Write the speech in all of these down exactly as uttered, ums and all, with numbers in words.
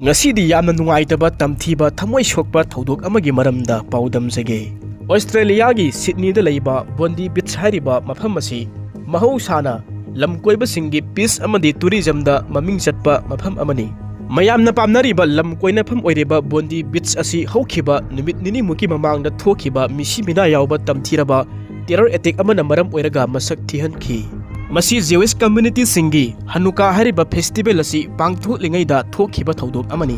ꯉꯁꯤꯗꯤ ꯌꯥꯝꯅ ꯅꯨꯡꯉꯥꯏꯇꯕ, ꯇꯝꯊꯤꯕ, ꯊꯃꯣꯏ ꯁꯣꯛꯄ ꯊꯧꯗꯣꯛ ꯑꯃꯒꯤ ꯃꯔꯝꯗ ꯄꯥꯎꯗꯝꯖꯒꯦ꯫ ꯑꯣꯁꯇ꯭ꯔꯦꯂꯤꯌꯥꯒꯤ ꯁꯤꯗꯅꯤꯗ ꯂꯩꯕ ꯕꯣꯟꯗꯤ ꯕꯤꯆ ꯍꯥꯏꯔꯤꯕ ꯃꯐꯝ ꯑꯁꯤ ꯃꯍꯧꯁꯥꯅ ꯂꯝꯀꯣꯏꯕꯁꯤꯡꯒꯤ ꯕꯤꯆ ꯑꯃꯗꯤ ꯇꯨꯔꯤꯖꯝꯗ ꯃꯃꯤꯡ ꯆꯠꯄ ꯃꯐꯝ ꯑꯃꯅꯤ꯫ ꯃꯌꯥꯝꯅ ꯄꯥꯝꯅꯔꯤꯕ ꯂꯝ ꯀꯣꯏꯅꯐꯝ ꯑꯣꯏꯔꯤꯕ ꯕꯣꯟꯗꯤ ꯕꯤꯆ ꯑꯁꯤ ꯍꯧꯈꯤꯕ ꯅꯨꯃꯤꯠ ꯅꯤꯅꯤꯃꯨꯛꯀꯤ ꯃꯃꯥꯡꯗ ꯊꯣꯛꯈꯤꯕ ꯃꯤꯁꯤ ꯃꯤꯅꯥ ꯌꯥꯎꯕ ꯇꯝꯊꯤꯔꯕ ꯇꯦꯔꯔ ꯑꯦꯇꯦꯛ ꯑꯃꯅ ꯃꯔꯝ ꯑꯣꯏꯔꯒ ꯃꯁꯛ ꯊꯤꯍꯟꯈꯤ꯫ ꯃꯁꯤ ꯖ꯭ꯌꯨꯏꯁ ꯀꯝꯃ꯭ꯌꯨꯅꯤꯇꯤꯁꯤꯡꯒꯤ ꯍꯅꯨꯀꯥ ꯍꯥꯏꯔꯤꯕ ꯐꯦꯁꯇꯤꯚꯦꯜ ꯑꯁꯤ ꯄꯥꯡꯊꯣꯛꯂꯤꯉꯩꯗ ꯊꯣꯛꯈꯤꯕ ꯊꯧꯗꯣꯛ ꯑꯃꯅꯤ꯫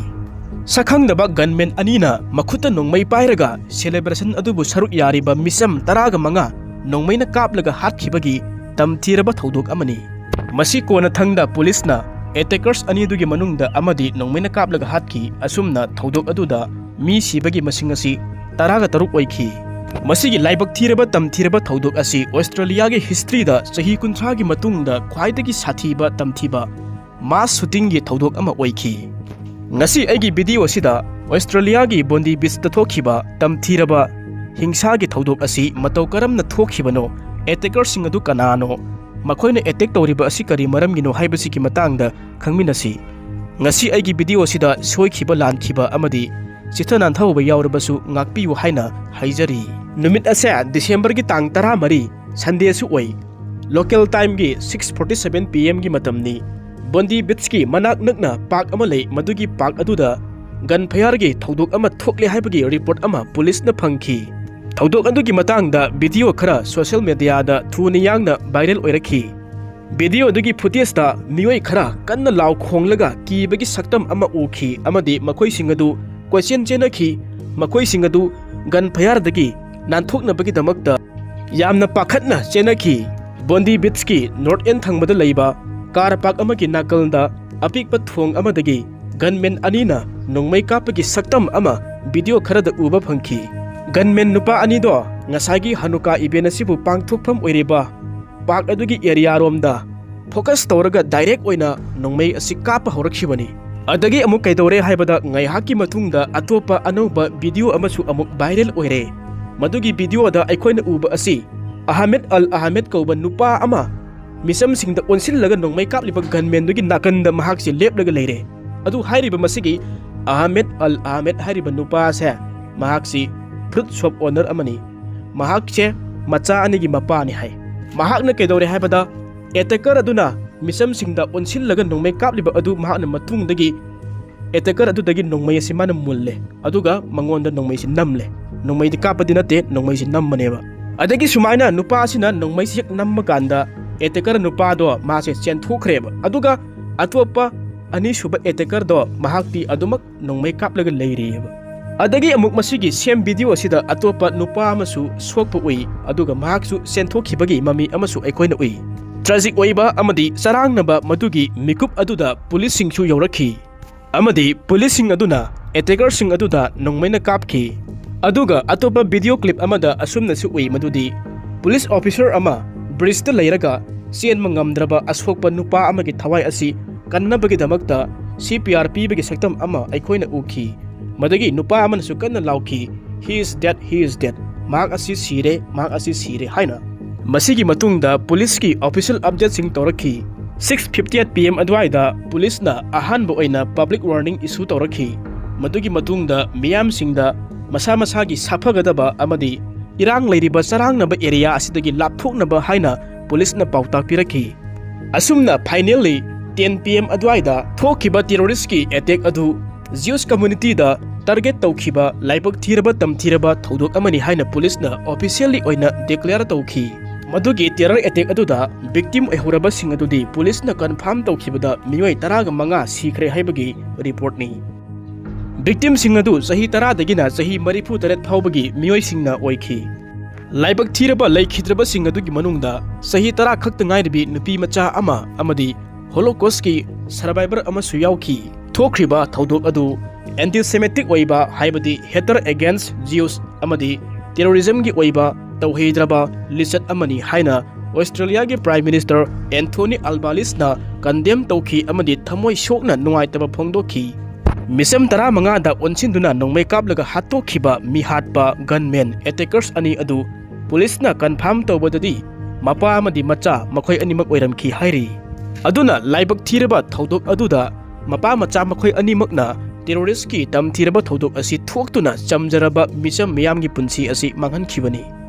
ꯁꯛꯈꯪꯗꯕ ꯒꯟꯃꯦꯟ ꯑꯅꯤꯅ ꯃꯈꯨꯠꯇ ꯅꯣꯡꯃꯩ ꯄꯥꯏꯔꯒ ꯁꯦꯂꯦꯕ꯭ꯔꯦꯁꯟ ꯑꯗꯨꯕꯨ ꯁꯔꯨꯛ ꯌꯥꯔꯤꯕ ꯃꯤꯆꯝ ꯇꯔꯥꯒ ꯃꯉꯥ ꯅꯣꯡꯃꯩꯅ ꯀꯥꯞꯂꯒ ꯍꯥꯠꯈꯤꯕꯒꯤ ꯇꯝꯊꯤꯔꯕ ꯊꯧꯗꯣꯛ ꯑꯃꯅꯤ꯫ ꯃꯁꯤ ꯀꯣꯟꯅꯊꯪꯗ ꯄꯨꯂꯤꯁꯅ ꯑꯦꯇꯦꯀꯔꯁ ꯑꯅꯤꯗꯨꯒꯤ ꯃꯅꯨꯡꯗ ꯑꯃꯗꯤ ꯅꯣꯡꯃꯩꯅ ꯀꯥꯞꯂꯒ ꯍꯥꯠꯈꯤ꯫ ꯑꯁꯨꯝꯅ ꯊꯧꯗꯣꯛ ꯑꯗꯨꯗ ꯃꯤ ꯁꯤꯕꯒꯤ ꯃꯁꯤꯡ ꯑꯁꯤ ꯇꯔꯥꯒ ꯇꯔꯨꯛ ꯑꯣꯏꯈꯤ꯫ ꯃꯁꯤꯒꯤ ꯂꯥꯏꯕꯛ ꯊꯤꯔꯕ ꯇꯝꯊꯤꯔꯕ ꯊꯧꯗꯣꯛ ꯑꯁꯤ ꯑꯣꯁꯇ꯭ꯔꯦꯂꯤꯌꯥꯒꯤ ꯍꯤꯁꯇ꯭ꯔꯤꯗ ꯆꯍꯤ ꯀꯨꯟꯊ꯭ꯔꯥꯒꯤ ꯃꯇꯨꯡꯗ ꯈ꯭ꯋꯥꯏꯗꯒꯤ ꯁꯥꯊꯤꯕ ꯇꯝꯊꯤꯕ ꯃꯥꯁ ꯁꯨꯇꯤꯡꯒꯤ ꯊꯧꯗꯣꯛ ꯑꯃ ꯑꯣꯏꯈꯤ꯫ ꯉꯁꯤ ꯑꯩꯒꯤ ꯚꯤꯗꯤꯑꯣ ꯑꯁꯤꯗ ꯑꯣꯁꯇ꯭ꯔꯦꯂꯤꯌꯥꯒꯤ ꯕꯣꯟꯗꯤ ꯕꯤꯆꯇ ꯊꯣꯛꯈꯤꯕ ꯇꯝꯊꯤꯔꯕ ꯍꯤꯡꯁꯥꯒꯤ ꯊꯧꯗꯣꯛ ꯑꯁꯤ ꯃꯇꯧ ꯀꯔꯝꯅ ꯊꯣꯛꯈꯤꯕꯅꯣ, ꯑꯦꯇꯦꯀꯔꯁꯤꯡ ꯑꯗꯨ ꯀꯅꯥꯅꯣ, ꯃꯈꯣꯏꯅ ꯑꯦꯇꯦꯛ ꯇꯧꯔꯤꯕ ꯑꯁꯤ ꯀꯔꯤ ꯃꯔꯝꯒꯤꯅꯣ ꯍꯥꯏꯕꯁꯤꯒꯤ ꯃꯇꯥꯡꯗ ꯈꯪꯃꯤꯟꯅꯁꯤ꯫ ꯉꯁꯤ ꯑꯩꯒꯤ ꯚꯤꯗꯤꯑꯣ ꯑꯁꯤꯗ ꯁꯣꯏꯈꯤꯕ ꯂꯥꯟꯈꯤꯕ ꯑꯃꯗꯤ ꯆꯤꯊ ꯅꯥꯟꯊꯍꯧꯕ ꯌꯥꯎꯔꯕꯁꯨ ꯉꯥꯛꯄꯤꯌꯨ ꯍꯥꯏꯅ ꯍꯥꯏꯖꯔꯤ꯫ ꯅꯨꯃꯤꯠ ꯑꯁꯦ ꯗꯤꯁꯦꯝꯕꯔꯒꯤ ꯇꯥꯡ ꯇꯔꯥꯃꯔꯤ, ꯁꯟꯗꯦꯁꯨ ꯑꯣꯏ꯫ ꯂꯣꯀꯦꯜ ꯇꯥꯏꯝꯒꯤ ꯁꯤꯛꯁ ꯐꯣꯔꯇꯤ ꯁꯚꯦꯟ ꯄꯤ ꯑꯦꯝꯒꯤ ꯃꯇꯝꯅꯤ꯫ ꯕꯣꯟꯗꯤ ꯕꯤꯆꯀꯤ ꯃꯅꯥꯛ ꯅꯛꯅ ꯄꯥꯔꯛ ꯑꯃ ꯂꯩ꯫ ꯃꯗꯨꯒꯤ ꯄꯥꯔꯛ ꯑꯗꯨꯗ ꯒꯟ ꯐꯌꯥꯔꯒꯤ ꯊꯧꯗꯣꯛ ꯑꯃ ꯊꯣꯛꯂꯦ ꯍꯥꯏꯕꯒꯤ ꯔꯤꯄꯣꯔꯠ ꯑꯃ ꯄꯨꯂꯤꯁꯅ ꯐꯪꯈꯤ꯫ ꯊꯧꯗꯣꯛ ꯑꯗꯨꯒꯤ ꯃꯇꯥꯡꯗ ꯚꯤꯗꯤꯑꯣ ꯈꯔ ꯁꯣꯁꯤꯌꯦꯜ ꯃꯦꯗꯤꯌꯥꯗ ꯊꯨꯅ ꯌꯥꯡꯅ ꯚꯥꯏꯔꯦꯜ ꯑꯣꯏꯔꯛꯈꯤ꯫ ꯚꯤꯗꯤꯑꯣ ꯑꯗꯨꯒꯤ ꯐꯨꯇꯦꯖꯇ ꯃꯤꯑꯣꯏ ꯈꯔ ꯀꯟꯅ ꯂꯥꯎ ꯈꯣꯡꯂꯒ ꯀꯤꯕꯒꯤ ꯁꯛꯇꯝ ꯑꯃ ꯎꯈꯤ ꯑꯃꯗꯤ ꯃꯈꯣꯏꯁꯤꯡ ꯑꯗꯨ ꯀꯣꯏꯆꯦꯟ ꯆꯦꯟꯅꯈꯤ꯫ ꯃꯈꯣꯏꯁꯤꯡ ꯑꯗꯨ ꯒꯟ ꯐꯌꯥꯔꯗꯒꯤ ꯅꯥꯟꯊꯣꯛꯅꯕꯒꯤꯗꯃꯛꯇ ꯌꯥꯝꯅ ꯄꯥꯈꯠꯅ ꯆꯦꯟꯅꯈꯤ꯫ ꯕꯣꯟꯗꯤ ꯕꯤꯆꯀꯤ ꯅꯣꯔꯠ ꯑꯦꯟ ꯊꯪꯕꯗ ꯂꯩꯕ ꯀꯥꯔ ꯄꯥꯔꯛ ꯑꯃꯒꯤ ꯅꯥꯀꯜꯗ ꯑꯄꯤꯛꯄ ꯊꯣꯡ ꯑꯃꯗꯒꯤ ꯒꯟꯃꯦꯟ ꯑꯅꯤꯅ ꯅꯣꯡꯃꯩ ꯀꯥꯞꯄꯒꯤ ꯁꯛꯇꯝ ꯑꯃ ꯚꯤꯗꯤꯑꯣ ꯈꯔꯗ ꯎꯕ ꯐꯪꯈꯤ꯫ ꯒꯟꯃꯦꯟ ꯅꯨꯄꯥ ꯑꯅꯤꯗꯣ ꯉꯁꯥꯏꯒꯤ ꯍꯅꯨꯀꯥ ꯏꯚꯦꯟ ꯑꯁꯤꯕꯨ ꯄꯥꯡꯊꯣꯛꯐꯝ ꯑꯣꯏꯔꯤꯕ ꯄꯥꯔꯛ ꯑꯗꯨꯒꯤ ꯑꯦꯔꯤꯌꯥꯔꯣꯝꯗ ꯐꯣꯀꯁ ꯇꯧꯔꯒ ꯗꯥꯏꯔꯦꯛ ꯑꯣꯏꯅ ꯅꯣꯡꯃꯩ ꯑꯁꯤ ꯀꯥꯞꯄ ꯍꯧꯔꯛꯈꯤꯕꯅꯤ꯫ ꯑꯗꯒꯤ ꯑꯃꯨꯛ ꯀꯩꯗꯧꯔꯦ ꯍꯥꯏꯕꯗ ꯉꯥꯏꯍꯥꯛꯀꯤ ꯃꯇꯨꯡꯗ ꯑꯇꯣꯞꯄ ꯑꯅꯧꯕ ꯚꯤꯗꯤꯑꯣ ꯑꯃꯁꯨ ꯑꯃꯨꯛ ꯚꯥꯏꯔꯦꯜ ꯑꯣꯏꯔꯦ꯫ ꯃꯗꯨꯒꯤ ꯚꯤꯗꯤꯑꯣꯗ ꯑꯩꯈꯣꯏꯅ ꯎꯕ ꯑꯁꯤ ꯑꯍꯃꯦꯗ ꯑꯜ ꯑꯍꯃꯦꯗ ꯀꯧꯕ ꯅꯨꯄꯥ ꯑꯃ ꯃꯤꯆꯝꯁꯤꯡꯗ ꯑꯣꯟꯁꯤꯜꯂꯒ ꯅꯣꯡꯃꯩ ꯀꯥꯞꯂꯤꯕ ꯒꯟꯃꯦꯟꯗꯨꯒꯤ ꯅꯥꯀꯟꯗ ꯃꯍꯥꯛꯁꯦ ꯂꯦꯞꯂꯒ ꯂꯩꯔꯦ꯫ ꯑꯗꯨ ꯍꯥꯏꯔꯤꯕ ꯃꯁꯤꯒꯤ ꯑꯍꯃꯦꯗ ꯑꯜ ꯑꯍꯃꯦꯗ ꯍꯥꯏꯔꯤꯕ ꯅꯨꯄꯥ ꯑꯁꯦ, ꯃꯍꯥꯛꯁꯤ ꯐ꯭ꯔꯨꯠ ꯁꯣꯞ ꯑꯣꯅꯔ ꯑꯃꯅꯤ꯫ ꯃꯍꯥꯛꯁꯦ ꯃꯆꯥ ꯑꯅꯤꯒꯤ ꯃꯄꯥꯅꯤ ꯍꯥꯏ꯫ ꯃꯍꯥꯛꯅ ꯀꯩꯗꯧꯔꯦ ꯍꯥꯏꯕꯗ, ꯑꯦꯇꯦꯀꯔ ꯑꯗꯨꯅ ꯃꯤꯆꯝꯁꯤꯡꯗ ꯑꯣꯟꯁꯤꯜꯂꯒ ꯅꯣꯡꯃꯩ ꯀꯥꯞꯂꯤꯕ ꯑꯗꯨ ꯃꯍꯥꯛꯅ ꯃꯇꯨꯡꯗꯒꯤ ꯑꯦꯇꯦꯀꯔ ꯑꯗꯨꯗꯒꯤ ꯅꯣꯡꯃꯩ ꯑꯁꯤ ꯃꯥꯅ ꯃꯨꯜꯂꯦ, ꯑꯗꯨꯒ ꯃꯉꯣꯟꯗ ꯅꯣꯡꯃꯩꯁꯤ ꯅꯝꯂꯦ꯫ ꯅꯣꯡꯃꯩꯗꯤ ꯀꯥꯞꯄꯗꯤ ꯅꯠꯇꯦ, ꯅꯣꯡꯃꯩꯁꯤ ꯅꯝꯕꯅꯦꯕ꯫ ꯑꯗꯒꯤ ꯁꯨꯃꯥꯏꯅ ꯅꯨꯄꯥ ꯑꯁꯤꯅ ꯅꯣꯡꯃꯩꯁꯤ ꯍꯦꯛ ꯅꯝꯕ ꯀꯥꯟꯗ ꯑꯦꯇꯦꯀꯔ ꯅꯨꯄꯥꯗꯣ ꯃꯥꯁꯦ ꯆꯦꯟꯊꯣꯛꯈ꯭ꯔꯦꯕ, ꯑꯗꯨꯒ ꯑꯇꯣꯞꯄ ꯑꯅꯤꯁꯨꯕ ꯑꯦꯇꯦꯀꯔꯗꯣ ꯃꯍꯥꯛꯇꯤ ꯑꯗꯨꯃꯛ ꯅꯣꯡꯃꯩ ꯀꯥꯞꯂꯒ ꯂꯩꯔꯤꯑꯕ꯫ ꯑꯗꯒꯤ ꯑꯃꯨꯛ ꯃꯁꯤꯒꯤ ꯁꯦꯝ ꯚꯤꯗꯤꯑꯣ ꯑꯁꯤꯗ ꯑꯇꯣꯞꯄ ꯅꯨꯄꯥ ꯑꯃꯁꯨ ꯁꯣꯛꯄ ꯎꯏ, ꯑꯗꯨꯒ ꯃꯍꯥꯛꯁꯨ ꯆꯦꯟꯊꯣꯛꯈꯤꯕꯒꯤ ꯃꯃꯤ ꯑꯃꯁꯨ ꯑꯩꯈꯣꯏꯅ ꯎꯏ꯫ ꯇ꯭ꯔꯥꯖꯤꯛ ꯑꯣꯏꯕ ꯑꯃꯗꯤ ꯆꯔꯥꯡꯅꯕ ꯃꯗꯨꯒꯤ ꯃꯤꯀꯨꯞ ꯑꯗꯨꯗ ꯄꯨꯂꯤꯁꯁꯤꯡꯁꯨ ꯌꯧꯔꯛꯈꯤ, ꯑꯃꯗꯤ ꯄꯨꯂꯤꯁꯁꯤꯡ ꯑꯗꯨꯅ ꯑꯦꯇꯦꯀꯔꯁꯤꯡ ꯑꯗꯨꯗ ꯅꯣꯡꯃꯩꯅ ꯀꯥꯞꯈꯤ꯫ ꯑꯗꯨꯒ ꯑꯇꯣꯞꯄ ꯚꯤꯗꯤꯑꯣ ꯀ꯭ꯂꯤꯞ ꯑꯃꯗ ꯑꯁꯨꯝꯅꯁꯨ ꯎꯏ ꯃꯗꯨꯗꯤ ꯄꯨꯂꯤꯁ ꯑꯣꯐꯤꯁꯔ ꯑꯃ ꯕ꯭ꯔꯤꯖꯇ ꯂꯩꯔꯒ ꯆꯦꯟꯕ ꯉꯝꯗ꯭ꯔꯕ ꯑꯁꯣꯛꯄ ꯅꯨꯄꯥ ꯑꯃꯒꯤ ꯊꯋꯥꯏ ꯑꯁꯤ ꯀꯟꯅꯕꯒꯤꯗꯃꯛꯇ ꯁꯤ ꯄꯤ ꯑꯥꯔ ꯄꯤꯕꯒꯤ ꯁꯛꯇꯝ ꯑꯃ ꯑꯩꯈꯣꯏꯅ ꯎꯈꯤ꯫ ꯃꯗꯒꯤ ꯅꯨꯄꯥ ꯑꯃꯅꯁꯨ ꯀꯟꯅ ꯂꯥꯎꯈꯤ, "He is dead, he is dead꯫ ꯃꯍꯥꯛ ꯑꯁꯤ ꯁꯤꯔꯦ, ꯃꯍꯥꯛ ꯑꯁꯤ ꯁꯤꯔꯦ" ꯍꯥꯏꯅ꯫ ꯃꯁꯤꯒꯤ ꯃꯇꯨꯡꯗ ꯄꯨꯂꯤꯁꯀꯤ ꯑꯣꯐꯤꯁꯤꯌꯦꯜ ꯑꯞꯗꯦꯠꯁꯤꯡ ꯇꯧꯔꯛꯈꯤ꯫ Six fifty eight P M ꯑꯗꯨꯋꯥꯏꯗ ꯄꯨꯂꯤꯁꯅ ꯑꯍꯥꯟꯕ ꯑꯣꯏꯅ ꯄꯕ꯭ꯂꯤꯛ ꯋꯥꯔꯅꯤꯡ ꯏꯁꯨ ꯇꯧꯔꯛꯈꯤ꯫ ꯃꯗꯨꯒꯤ ꯃꯇꯨꯡꯗ ꯃꯤꯌꯥꯝꯁꯤꯡꯗ ꯃꯁꯥ ꯃꯁꯥꯒꯤ ꯁꯥꯐꯒꯗꯕ ꯑꯃꯗꯤ ꯏꯔꯥꯡ ꯂꯩꯔꯤꯕ ꯆꯔꯥꯡꯅꯕ ꯑꯦꯔꯤꯌꯥ ꯑꯁꯤꯗꯒꯤ ꯂꯥꯞꯊꯣꯛꯅꯕ ꯍꯥꯏꯅ ꯄꯨꯂꯤꯁꯅ ꯄꯥꯎꯇꯥꯛ ꯄꯤꯔꯛꯈꯤ꯫ ꯑꯁꯨꯝꯅ finally ten P M ꯑꯗꯨꯋꯥꯏꯗ ꯊꯣꯛꯈꯤꯕ ꯇꯦꯔꯣꯔꯤꯁꯀꯤ ꯑꯦꯇꯦꯛ ꯑꯗꯨ ꯖꯤꯎꯁ ꯀꯝꯃ꯭ꯌꯨꯅꯤꯇꯤꯗ ꯇꯥꯔꯒꯦꯠ ꯇꯧꯈꯤꯕ ꯂꯥꯏꯕꯛ ꯊꯤꯔꯕ ꯇꯝꯊꯤꯔꯕ ꯊꯧꯗꯣꯛ ꯑꯃꯅꯤ ꯍꯥꯏꯅ ꯄꯨꯂꯤꯁꯅ ꯑꯣꯐꯤꯁꯤꯌꯦꯜꯂꯤ ꯑꯣꯏꯅ ꯗꯤꯀ꯭ꯂꯦꯌꯔ ꯇꯧꯈꯤ꯫ ꯃꯗꯨꯒꯤ ꯇꯦꯔꯣꯔ ꯑꯦꯇꯦꯛ ꯑꯗꯨꯗ ꯚꯤꯛꯇꯤꯝ ꯑꯣꯏꯍꯧꯔꯕꯁꯤꯡ ꯑꯗꯨꯗꯤ ꯄꯨꯂꯤꯁꯅ ꯀꯟꯐꯥꯔꯝ ꯇꯧꯈꯤꯕꯗ ꯃꯤꯑꯣꯏ ꯇꯔꯥꯒ ꯃꯉꯥ ꯁꯤꯈ꯭ꯔꯦ ꯍꯥꯏꯕꯒꯤ ꯔꯤꯄꯣꯔꯠꯅꯤ꯫ ꯚꯤꯛꯇꯤꯝꯁꯤꯡ ꯑꯗꯨ ꯆꯍꯤ ꯇꯔꯥꯗꯒꯤꯅ ꯆꯍꯤ ꯃꯔꯤꯐꯨ ꯇꯔꯦꯠ ꯐꯥꯎꯕꯒꯤ ꯃꯤꯑꯣꯏꯁꯤꯡꯅ ꯑꯣꯏꯈꯤ꯫ ꯂꯥꯏꯕꯛ ꯊꯤꯔꯕ ꯂꯩꯈꯤꯗ꯭ꯔꯕꯁꯤꯡ ꯑꯗꯨꯒꯤ ꯃꯅꯨꯡꯗ ꯆꯍꯤ ꯇꯔꯥ ꯈꯛꯇ ꯉꯥꯏꯔꯕꯤ ꯅꯨꯄꯤ ꯃꯆꯥ ꯑꯃ ꯑꯃꯗꯤ ꯍꯣꯂꯣꯀꯣꯁꯀꯤ ꯁꯔꯚꯥꯏꯚꯔ ꯑꯃꯁꯨ ꯌꯥꯎꯈꯤ꯫ ꯊꯣꯛꯈ꯭ꯔꯤꯕ ꯊꯧꯗꯣꯛ ꯑꯗꯨ ꯑꯦꯟꯇꯤꯁꯦꯃꯤꯇꯤꯛ ꯑꯣꯏꯕ, ꯍꯥꯏꯕꯗꯤ hatred against Jews ꯑꯃꯗꯤ ꯇꯦꯔꯣꯔꯤꯖꯝꯒꯤ ꯑꯣꯏꯕ ꯇꯧꯍꯩꯗ꯭ꯔꯕ ꯂꯤꯆꯠ ꯑꯃꯅꯤ ꯍꯥꯏꯅ ꯑꯣꯁꯇ꯭ꯔꯦꯂꯤꯌꯥꯒꯤ ꯄ꯭ꯔꯥꯏꯝ ꯃꯤꯅꯤꯁꯇꯔ ꯑꯦꯟꯊꯣꯅꯤ ꯑꯜꯕꯥꯂꯤꯁꯅ ꯀꯟꯗꯦꯝ ꯇꯧꯈꯤ ꯑꯃꯗꯤ ꯊꯃꯣꯏ ꯁꯣꯛꯅ ꯅꯨꯡꯉꯥꯏꯇꯕ ꯐꯣꯡꯗꯣꯛꯈꯤ꯫ ꯃꯤꯆꯝ ꯇꯔꯥꯃꯉꯥꯗ ꯑꯣꯟꯁꯤꯟꯗꯨꯅ ꯅꯣꯡꯃꯩ ꯀꯥꯞꯂꯒ ꯍꯥꯠꯇꯣꯛꯈꯤꯕ ꯃꯤꯍꯥꯠꯄ ꯒꯟꯃꯦꯟ ꯑꯦꯇꯦꯀꯔꯁ ꯑꯅꯤ ꯑꯗꯨ ꯄꯨꯂꯤꯁꯅ ꯀꯟꯐꯥꯔꯝ ꯇꯧꯕꯗꯗꯤ ꯃꯄꯥ ꯑꯃꯗꯤ ꯃꯆꯥ ꯃꯈꯣꯏ ꯑꯅꯤꯃꯛ ꯑꯣꯏꯔꯝꯈꯤ ꯍꯥꯏꯔꯤ꯫ ꯑꯗꯨꯅ ꯂꯥꯏꯕꯛ ꯊꯤꯔꯕ ꯊꯧꯗꯣꯛ ꯑꯗꯨꯗ ꯃꯄꯥ ꯃꯆꯥ ꯃꯈꯣꯏ ꯑꯅꯤꯃꯛꯅ terroristꯀꯤ ꯇꯝꯊꯤꯔꯕ ꯊꯧꯗꯣꯛ ꯑꯁꯤ ꯊꯣꯛꯇꯨꯅ ꯆꯝꯖꯔꯕ ꯃꯤꯆꯝ ꯃꯤꯌꯥꯝꯒꯤ ꯄꯨꯟꯁꯤ ꯑꯁꯤ ꯃꯥꯡꯍꯟꯈꯤꯕꯅꯤ꯫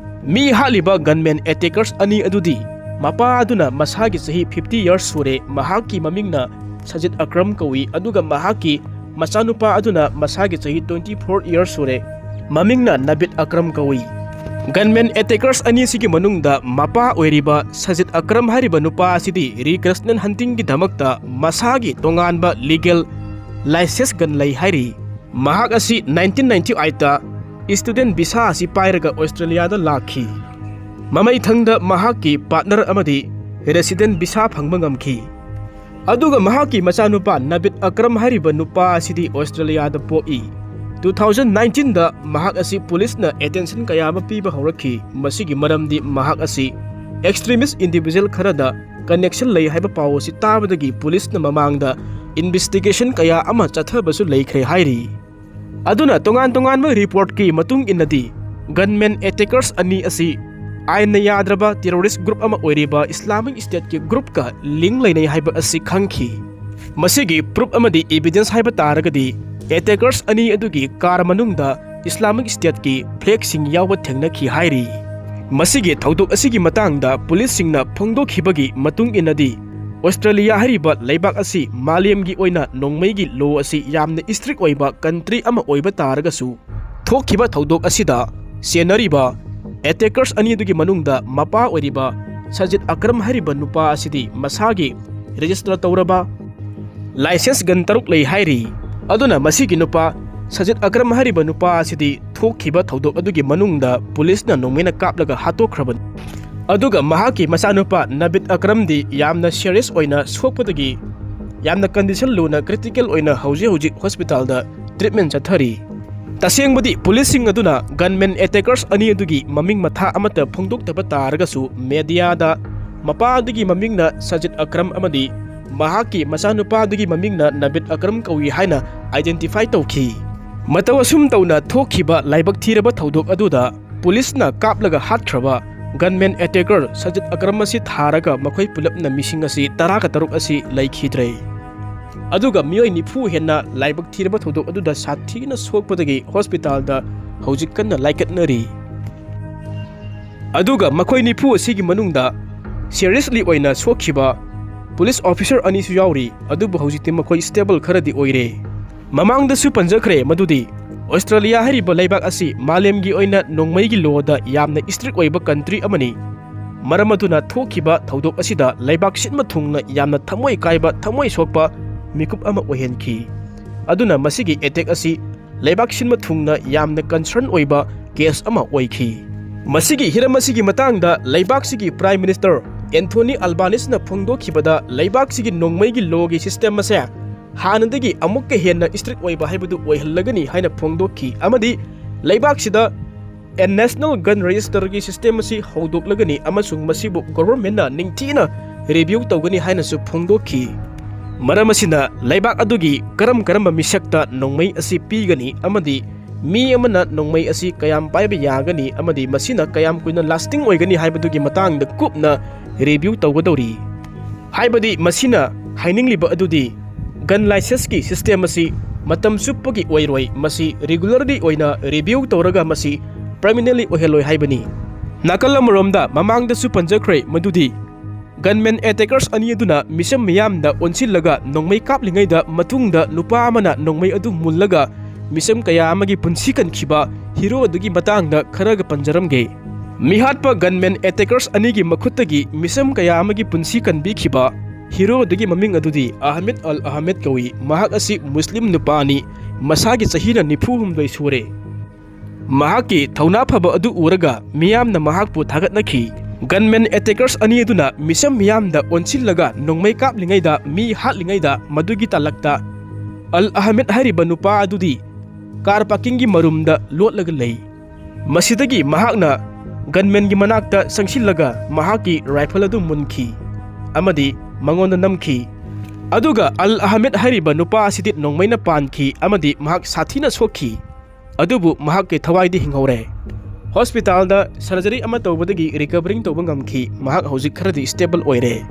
ꯃꯤ ꯍꯥꯠꯂꯤꯕ gunman attackers ꯑꯅꯤ ꯑꯗꯨꯗꯤ ꯃꯄꯥ ꯑꯗꯨꯅ ꯃꯁꯥꯒꯤ ꯆꯍꯤ fifty years ꯁꯨꯔꯦ, ꯃꯍꯥꯛꯀꯤ ꯃꯃꯤꯡꯅ ꯁꯖꯤꯗ ꯑꯀ꯭ꯔꯝ ꯀꯧꯏ, ꯑꯗꯨꯒ ꯃꯍꯥꯛꯀꯤ ꯃꯆꯥꯅꯨꯄꯥ ꯑꯗꯨꯅ ꯃꯁꯥꯒꯤ ꯆꯍꯤ twenty four years ꯁꯨꯔꯦ, ꯃꯃꯤꯡꯅ ꯅꯕꯤꯗ ꯑꯀ꯭ꯔꯝ ꯀꯧꯏ꯫ Gunman attackers ꯑꯅꯤꯁꯤꯒꯤ ꯃꯅꯨꯡꯗ ꯃꯄꯥ ꯑꯣꯏꯔꯤꯕ ꯁꯖꯤꯗ ꯑꯀ꯭ꯔꯝ ꯍꯥꯏꯔꯤꯕ ꯅꯨꯄꯥ ꯑꯁꯤꯗꯤ recreational huntingꯒꯤꯗꯃꯛꯇ ꯃꯁꯥꯒꯤ ꯇꯣꯉꯥꯟꯕ legal licensed gun ꯂꯩ ꯍꯥꯏꯔꯤ꯫ ꯃꯍꯥꯛ ꯑꯁꯤ nineteen ninety eightꯇ student visa ꯑꯁꯤ ꯄꯥꯏꯔꯒ Australiaꯗ ꯂꯥꯛꯈꯤ꯫ ꯃꯃꯩꯊꯪꯗ ꯃꯍꯥꯛꯀꯤ partner ꯑꯃꯗꯤ resident visa ꯐꯪꯕ ꯉꯝꯈꯤ꯫ ꯑꯗꯨꯒ ꯃꯍꯥꯛꯀꯤ ꯃꯆꯥꯅꯨꯄꯥ ꯅꯕꯤꯗ ꯑꯀ꯭ꯔꯝ ꯍꯥꯏꯔꯤꯕ ꯅꯨꯄꯥ ꯑꯁꯤꯗꯤ Australiaꯗ ꯄꯣꯛꯏ꯫ Two thousand nineteenꯗ ꯃꯍꯥꯛ ꯑꯁꯤ ꯄꯨꯂꯤꯁꯅ attention ꯀꯌꯥ ꯑꯃ ꯄꯤꯕ ꯍꯧꯔꯛꯈꯤ꯫ ꯃꯁꯤꯒꯤ ꯃꯔꯝꯗꯤ ꯃꯍꯥꯛ ꯑꯁꯤ extremist individual ꯈꯔꯗ connection ꯂꯩ ꯍꯥꯏꯕ ꯄꯥꯎ ꯑꯁꯤ ꯇꯥꯕꯗꯒꯤ ꯄꯨꯂꯤꯁꯅ ꯃꯃꯥꯡꯗ investigation ꯀꯌꯥ ꯑꯃ ꯆꯠꯊꯕꯁꯨ ꯂꯩꯈ꯭ꯔꯦ ꯍꯥꯏꯔꯤ꯫ ꯑꯗꯨꯅ ꯇꯣꯉꯥꯟ ꯇꯣꯉꯥꯟꯕ reportꯀꯤ ꯃꯇꯨꯡ ꯏꯟꯅꯗꯤ gunman attackers ꯑꯅꯤ ꯑꯁꯤ ꯑꯥꯏꯟꯅ ꯌꯥꯗ꯭ꯔꯕ terrorist group ꯑꯃ ꯑꯣꯏꯔꯤꯕ Islamic Stateꯀꯤ groupꯀ link ꯂꯩꯅꯩ ꯍꯥꯏꯕ ꯑꯁꯤ ꯈꯪꯈꯤ꯫ ꯃꯁꯤꯒꯤ proof ꯑꯃꯗꯤ evidence ꯍꯥꯏꯕ ꯇꯥꯔꯒꯗꯤ attackers ꯑꯅꯤ ꯑꯗꯨꯒꯤ car ꯃꯅꯨꯡꯗ Islamic Stateꯀꯤ flagꯁꯤꯡ ꯌꯥꯎꯕ ꯊꯦꯡꯅꯈꯤ ꯍꯥꯏꯔꯤ꯫ ꯃꯁꯤꯒꯤ ꯊꯧꯗꯣꯛ ꯑꯁꯤꯒꯤ ꯃꯇꯥꯡꯗ ꯄꯨꯂꯤꯁꯁꯤꯡꯅ ꯐꯣꯡꯗꯣꯛꯈꯤꯕꯒꯤ ꯃꯇꯨꯡ ꯏꯟꯅꯗꯤ, Australia ꯍꯥꯏꯔꯤꯕ ꯂꯩꯕꯥꯛ ꯑꯁꯤ ꯃꯥꯂꯦꯝꯒꯤ ꯑꯣꯏꯅ ꯅꯣꯡꯃꯩꯒꯤ law ꯑꯁꯤ ꯌꯥꯝꯅ strict ꯑꯣꯏꯕ country ꯑꯃ ꯑꯣꯏꯕ ꯇꯥꯔꯒꯁꯨ, ꯊꯣꯛꯈꯤꯕ ꯊꯧꯗꯣꯛ ꯑꯁꯤꯗ ꯆꯦꯟꯅꯔꯤꯕ attackers ꯑꯅꯤꯗꯨꯒꯤ ꯃꯅꯨꯡꯗ ꯃꯄꯥ ꯑꯣꯏꯔꯤꯕ ꯁꯖꯤꯗ ꯑꯀ꯭ꯔꯝ ꯍꯥꯏꯔꯤꯕ ꯅꯨꯄꯥ ꯑꯁꯤꯗꯤ ꯃꯁꯥꯒꯤ register ꯇꯧꯔꯕ licensed gun ꯇꯔꯨꯛ ꯂꯩ ꯍꯥꯏꯔꯤ꯫ ꯑꯗꯨꯅ ꯃꯁꯤꯒꯤ ꯅꯨꯄꯥ ꯁꯖꯤꯗ ꯑꯀ꯭ꯔꯝ ꯍꯥꯏꯔꯤꯕ ꯅꯨꯄꯥ ꯑꯁꯤꯗꯤ ꯊꯣꯛꯈꯤꯕ ꯊꯧꯗꯣꯛ ꯑꯗꯨꯒꯤ ꯃꯅꯨꯡꯗ ꯄꯨꯂꯤꯁꯅ ꯅꯣꯡꯃꯩꯅ ꯀꯥꯞꯂꯒ ꯍꯥꯠꯇꯣꯛꯈ꯭ꯔꯕꯅꯤ꯫ ꯑꯗꯨꯒ ꯃꯍꯥꯛꯀꯤ ꯃꯆꯥꯅꯨꯄꯥ ꯅꯕꯤꯗ ꯑꯀ꯭ꯔꯝꯗꯤ ꯌꯥꯝꯅ serious ꯑꯣꯏꯅ ꯁꯣꯛꯄꯗꯒꯤ ꯌꯥꯝꯅ condition ꯂꯨꯅ, critical ꯑꯣꯏꯅ ꯍꯧꯖꯤꯛ ꯍꯧꯖꯤꯛ hospitalꯗ treatment ꯆꯠꯊꯔꯤ꯫ ꯇꯁꯦꯡꯕꯗꯤ ꯄꯨꯂꯤꯁꯁꯤꯡ ꯑꯗꯨꯅ gunman attackers ꯑꯅꯤ ꯑꯗꯨꯒꯤ ꯃꯃꯤꯡ ꯃꯊꯥ ꯑꯃꯠꯇ ꯐꯣꯡꯗꯣꯛꯇꯕ ꯇꯥꯔꯒꯁꯨ, mediaꯗ ꯃꯄꯥ ꯑꯗꯨꯒꯤ ꯃꯃꯤꯡꯅ ꯁꯖꯤꯗ ꯑꯀ꯭ꯔꯝ ꯑꯃꯗꯤ ꯃꯍꯥꯛꯀꯤ ꯃꯆꯥꯅꯨꯄꯥ ꯑꯗꯨꯒꯤ ꯃꯃꯤꯡꯅ ꯅꯕꯤꯗ ꯑꯀ꯭ꯔꯝ ꯀꯧꯏ ꯍꯥꯏꯅ identify ꯇꯧꯈꯤ꯫ ꯃꯇꯧ ꯑꯁꯨꯝ ꯇꯧꯅ ꯊꯣꯛꯈꯤꯕ ꯂꯥꯏꯕꯛ ꯊꯤꯔꯕ ꯊꯧꯗꯣꯛ ꯑꯗꯨꯗ ꯄꯨꯂꯤꯁꯅ ꯀꯥꯞꯂꯒ ꯍꯥꯠꯈ꯭ꯔꯕ gunman attacker ꯁꯖꯤꯗ ꯑꯀ꯭ꯔꯝ ꯑꯁꯤ ꯊꯥꯔꯒ ꯃꯈꯣꯏ ꯄꯨꯂꯞꯅ ꯃꯤꯁꯤꯡ ꯑꯁꯤ ꯇꯔꯥꯒ ꯇꯔꯨꯛ ꯑꯁꯤ ꯂꯩꯈꯤꯗ꯭ꯔꯦ꯫ ꯑꯗꯨꯒ ꯃꯤꯑꯣꯏ ꯅꯤꯐꯨ ꯍꯦꯟꯅ ꯂꯥꯏꯕꯛ ꯊꯤꯔꯕ ꯊꯧꯗꯣꯛ ꯑꯗꯨꯗ ꯁꯥꯊꯤꯅ ꯁꯣꯛꯄꯗꯒꯤ ꯍꯣꯁꯄꯤꯇꯥꯜꯗ ꯍꯧꯖꯤꯛ ꯀꯟꯅ ꯂꯥꯏꯀꯠꯅꯔꯤ꯫ ꯑꯗꯨꯒ ꯃꯈꯣꯏ ꯅꯤꯐꯨ ꯑꯁꯤꯒꯤ ꯃꯅꯨꯡꯗ ꯁꯤꯔꯤꯌꯁꯂꯤ ꯑꯣꯏꯅ ꯁꯣꯛꯈꯤꯕ ꯄꯨꯂꯤꯁ ꯑꯣꯐꯤꯁꯥꯔ ꯑꯅꯤꯁꯨ ꯌꯥꯎꯔꯤ, ꯑꯗꯨꯕꯨ ꯍꯧꯖꯤꯛꯇꯤ ꯃꯈꯣꯏ ꯁ꯭ꯇꯦꯕꯜ ꯈꯔꯗꯤ ꯑꯣꯏꯔꯦ꯫ ꯃꯃꯥꯡꯗꯁꯨ ꯄꯟꯖꯈ꯭ꯔꯦ ꯃꯗꯨꯗꯤ ꯑꯣꯁꯇ꯭ꯔꯦꯂꯤꯌꯥ ꯍꯥꯏꯔꯤꯕ ꯂꯩꯕꯥꯛ ꯑꯁꯤ ꯃꯥꯂꯦꯝꯒꯤ ꯑꯣꯏꯅ ꯅꯣꯡꯃꯩꯒꯤ ꯂꯣꯗ ꯌꯥꯝꯅ ꯏꯁꯇ꯭ꯔꯤꯛ ꯑꯣꯏꯕ ꯀꯟꯇ꯭ꯔꯤ ꯑꯃꯅꯤ꯫ ꯃꯔꯝ ꯑꯗꯨꯅ ꯊꯣꯛꯈꯤꯕ ꯊꯧꯗꯣꯛ ꯑꯁꯤꯗ ꯂꯩꯕꯥꯛ ꯁꯤꯟꯕ ꯊꯨꯡꯅ ꯌꯥꯝꯅ ꯊꯃꯣꯏ ꯀꯥꯏꯕ, ꯊꯃꯣꯏ ꯁꯣꯛꯄ ꯃꯤꯀꯨꯞ ꯑꯃ ꯑꯣꯏꯍꯟꯈꯤ꯫ ꯑꯗꯨꯅ ꯃꯁꯤꯒꯤ ꯑꯦꯇꯦꯛ ꯑꯁꯤ ꯂꯩꯕꯥꯛ ꯁꯤꯟꯕ ꯊꯨꯡꯅ ꯌꯥꯝꯅ ꯀꯟꯁꯔꯟ ꯑꯣꯏꯕ ꯀꯦꯁ ꯑꯃ ꯑꯣꯏꯈꯤ꯫ ꯃꯁꯤꯒꯤ ꯍꯤꯔꯝ ꯑꯁꯤꯒꯤ ꯃꯇꯥꯡꯗ ꯂꯩꯕꯥꯛꯁꯤꯒꯤ ꯄ꯭ꯔꯥꯏꯝ ꯃꯤꯅꯤꯁꯇꯔ ꯑꯦꯟꯊꯣꯅꯤ ꯑꯜꯕꯥꯅꯤꯁꯅ ꯐꯣꯡꯗꯣꯛꯈꯤꯕꯗ, ꯂꯩꯕꯥꯛꯁꯤꯒꯤ ꯅꯣꯡꯃꯩꯒꯤ ꯂꯣꯒꯤ ꯁꯤꯁꯇꯦꯝ ꯑꯁꯦ ꯍꯥꯟꯅꯗꯒꯤ ꯑꯃꯨꯛꯀ ꯍꯦꯟꯅ ꯏꯁꯇ꯭ꯔꯤꯛ ꯑꯣꯏꯕ ꯍꯥꯏꯕꯗꯨ ꯑꯣꯏꯍꯜꯂꯒꯅꯤ ꯍꯥꯏꯅ ꯐꯣꯡꯗꯣꯛꯈꯤ, ꯑꯃꯗꯤ ꯂꯩꯕꯥꯛꯁꯤꯗ ꯑꯦ ꯅꯦꯁꯅꯦꯜ ꯒꯟ ꯔꯦꯖꯤꯁꯇꯔꯒꯤ ꯁꯤꯁꯇꯦꯝ ꯑꯁꯤ ꯍꯧꯗꯣꯛꯂꯒꯅꯤ ꯑꯃꯁꯨꯡ ꯃꯁꯤꯕꯨ ꯒꯣꯚꯔꯟꯃꯦꯟꯠꯅ ꯅꯤꯡꯊꯤꯅ ꯔꯤꯚ꯭ꯌꯨ ꯇꯧꯒꯅꯤ ꯍꯥꯏꯅꯁꯨ ꯐꯣꯡꯗꯣꯛꯈꯤ꯫ ꯃꯔꯝ ꯑꯁꯤꯅ ꯂꯩꯕꯥꯛ ꯑꯗꯨꯒꯤ ꯀꯔꯝ ꯀꯔꯝꯕ ꯃꯤꯁꯛꯇ ꯅꯣꯡꯃꯩ ꯑꯁꯤ ꯄꯤꯒꯅꯤ ꯑꯃꯗꯤ ꯃꯤ ꯑꯃꯅ ꯅꯣꯡꯃꯩ ꯑꯁꯤ ꯀꯌꯥꯝ ꯄꯥꯏꯕ ꯌꯥꯒꯅꯤ ꯑꯃꯗꯤ ꯃꯁꯤꯅ ꯀꯌꯥꯝ ꯀꯨꯏꯅ ꯂꯥꯁꯇꯤꯡ ꯑꯣꯏꯒꯅꯤ ꯍꯥꯏꯕꯗꯨꯒꯤ ꯃꯇꯥꯡꯗ ꯀꯨꯞꯅ ꯔꯤꯚ꯭ꯌꯨ ꯇꯧꯒꯗꯧꯔꯤ꯫ ꯍꯥꯏꯕꯗꯤ ꯃꯁꯤꯅ ꯍꯥꯏꯅꯤꯡꯂꯤꯕ ꯑꯗꯨꯗꯤ ꯒꯟ ꯂꯥꯏꯁꯦꯟꯁꯀꯤ ꯁꯤꯁꯇꯦꯝ ꯑꯁꯤ ꯃꯇꯝ ꯆꯨꯞꯄꯒꯤ ꯑꯣꯏꯔꯣꯏ, ꯃꯁꯤ ꯔꯤꯒꯨꯂꯔꯂꯤ ꯑꯣꯏꯅ ꯔꯤꯚ꯭ꯌꯨ ꯇꯧꯔꯒ ꯃꯁꯤ ꯄꯔꯃꯤꯅꯦꯟꯠꯂꯤ ꯑꯣꯏꯍꯜꯂꯣꯏ ꯍꯥꯏꯕꯅꯤ꯫ ꯅꯥꯀꯜ ꯑꯃꯔꯣꯝꯗ ꯃꯃꯥꯡꯗꯁꯨ ꯄꯟꯖꯈ꯭ꯔꯦ ꯃꯗꯨꯗꯤ ꯒꯟꯃꯦꯟ ꯑꯦꯇꯦꯀꯔꯁ ꯑꯅꯤ ꯑꯗꯨꯅ ꯃꯤꯆꯝ ꯃꯤꯌꯥꯝꯗ ꯑꯣꯟꯁꯤꯜꯂꯒ ꯅꯣꯡꯃꯩ ꯀꯥꯞꯂꯤꯉꯩꯗ ꯃꯇꯨꯡꯗ ꯅꯨꯄꯥ ꯑꯃꯅ ꯅꯣꯡꯃꯩ ꯑꯗꯨ ꯃꯨꯜꯂꯒ ꯃꯤꯆꯝ ꯀꯌꯥ ꯑꯃꯒꯤ ꯄꯨꯟꯁꯤ ꯀꯟꯈꯤꯕ ꯍꯤꯔꯣ ꯑꯗꯨꯒꯤ ꯃꯇꯥꯡꯗ ꯈꯔꯒ ꯄꯟꯖꯔꯝꯒꯦ꯫ ꯃꯤꯍꯥꯠꯄ ꯒꯟꯃꯦꯟ ꯑꯦꯇꯦꯀꯔꯁ ꯑꯅꯤꯒꯤ ꯃꯈꯨꯠꯇꯒꯤ ꯃꯤꯆꯝ ꯀꯌꯥ ꯑꯃꯒꯤ ꯄꯨꯟꯁꯤ ꯀꯟꯕꯤꯈꯤꯕ ꯍꯤꯔꯣ ꯑꯗꯨꯒꯤ ꯃꯃꯤꯡ ꯑꯗꯨꯗꯤ ꯑꯍꯃꯦꯗ ꯑꯜ ꯑꯍꯃꯦꯗ ꯀꯧꯏ꯫ ꯃꯍꯥꯛ ꯑꯁꯤ ꯃꯨꯁꯂꯤꯝ ꯅꯨꯄꯥꯅꯤ꯫ ꯃꯁꯥꯒꯤ ꯆꯍꯤꯅ ꯅꯤꯐꯨ ꯍꯨꯝꯗꯣꯏ ꯁꯨꯔꯦ꯫ ꯃꯍꯥꯛꯀꯤ ꯊꯧꯅꯥ ꯐꯕ ꯑꯗꯨ ꯎꯔꯒ ꯃꯤꯌꯥꯝꯅ ꯃꯍꯥꯛꯄꯨ ꯊꯥꯒꯠꯅꯈꯤ꯫ ꯒꯟꯃꯦꯟ ꯑꯦꯇꯦꯀꯔꯁ ꯑꯅꯤ ꯑꯗꯨꯅ ꯃꯤꯆꯝ ꯃꯤꯌꯥꯝꯗ ꯑꯣꯟꯁꯤꯜꯂꯒ ꯅꯣꯡꯃꯩ ꯀꯥꯞꯂꯤꯉꯩꯗ, ꯃꯤ ꯍꯥꯠꯂꯤꯉꯩꯗ ꯃꯗꯨꯒꯤ ꯇꯥꯂꯛꯇ ꯑꯜ ꯑꯍꯃꯦꯗ ꯍꯥꯏꯔꯤꯕ ꯅꯨꯄꯥ ꯑꯗꯨꯗꯤ ꯀꯥꯔ ꯄꯥꯔꯀꯤꯡꯒꯤ ꯃꯔꯨꯝꯗ ꯂꯣꯠꯂꯒ ꯂꯩ꯫ ꯃꯁꯤꯗꯒꯤ ꯃꯍꯥꯛꯅ ꯒꯟꯃꯦꯟꯒꯤ ꯃꯅꯥꯛꯇ ꯆꯪꯁꯤꯜꯂꯒ ꯃꯍꯥꯛꯀꯤ ꯔꯥꯏꯐꯜ ꯑꯗꯨ ꯃꯨꯟꯈꯤ ꯑꯃꯗꯤ ꯃꯉꯣꯟꯗ ꯅꯝꯈꯤ꯫ ꯑꯗꯨꯒ ꯑꯜ ꯑꯍꯃꯦꯗ ꯍꯥꯏꯔꯤꯕ ꯅꯨꯄꯥ ꯑꯁꯤꯗꯤ ꯅꯣꯡꯃꯩꯅ ꯄꯥꯟꯈꯤ ꯑꯃꯗꯤ ꯃꯍꯥꯛ ꯁꯥꯊꯤꯅ ꯁꯣꯛꯈꯤ꯫ ꯑꯗꯨꯕꯨ ꯃꯍꯥꯛꯀꯤ ꯊꯋꯥꯏꯗꯤ ꯍꯤꯡꯍꯧꯔꯦ꯫ ꯍꯣꯁꯄꯤꯇꯥꯜꯗ ꯁꯔꯖꯔꯤ ꯑꯃ ꯇꯧꯕꯗꯒꯤ ꯔꯤꯀꯚꯔꯤꯡ ꯇꯧꯕ ꯉꯝꯈꯤ꯫ ꯃꯍꯥꯛ ꯍꯧꯖꯤꯛ ꯈꯔꯗꯤ ꯁ꯭ꯇꯦꯕꯜ ꯑꯣꯏꯔꯦ꯫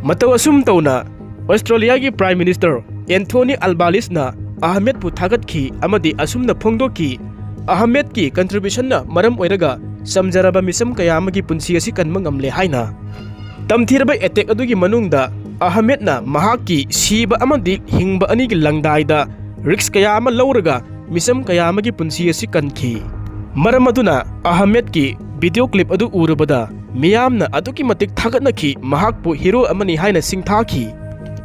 ꯃꯇꯧ ꯑꯁꯨꯝ ꯇꯧꯅ ꯑꯣꯁꯇ꯭ꯔꯦꯂꯤꯌꯥꯒꯤ Prime Minister Anthony Albaneseꯅ ꯑꯍꯃꯦꯗꯄꯨ ꯊꯥꯒꯠꯈꯤ ꯑꯃꯗꯤ ꯑꯁꯨꯝꯅ ꯐꯣꯡꯗꯣꯛꯈꯤ, "ꯑꯍꯃꯦꯗꯀꯤ contributionꯅ ꯃꯔꯝ ꯑꯣꯏꯔꯒ ꯆꯝꯖꯔꯕ ꯃꯤꯆꯝ ꯀꯌꯥ ꯑꯃꯒꯤ ꯄꯨꯟꯁꯤ ꯑꯁꯤ ꯀꯟꯕ ꯉꯝꯂꯦ" ꯍꯥꯏꯅ꯫ ꯇꯝꯊꯤꯔꯕ attack ꯑꯗꯨꯒꯤ ꯃꯅꯨꯡꯗ ꯑꯍꯃꯦꯗꯅ ꯃꯍꯥꯛꯀꯤ ꯁꯤꯕ ꯑꯃꯗꯤ ꯍꯤꯡꯕ ꯑꯅꯤꯒꯤ ꯂꯪꯗꯥꯏꯗ risk ꯀꯌꯥ ꯑꯃ ꯂꯧꯔꯒ ꯃꯤꯆꯝ ꯀꯌꯥ ꯑꯃꯒꯤ ꯄꯨꯟꯁꯤ ꯑꯁꯤ ꯀꯟꯈꯤ꯫ ꯃꯔꯝ ꯑꯗꯨꯅ ꯑꯍꯃꯦꯗꯀꯤ video clip ꯑꯗꯨ ꯎꯔꯨꯕꯗ ꯃꯤꯌꯥꯝꯅ ꯑꯗꯨꯛꯀꯤ ꯃꯇꯤꯛ ꯊꯥꯒꯠꯅꯈꯤ, ꯃꯍꯥꯛꯄꯨ hero ꯑꯃꯅꯤ ꯍꯥꯏꯅ ꯁꯤꯡꯊꯥꯈꯤ꯫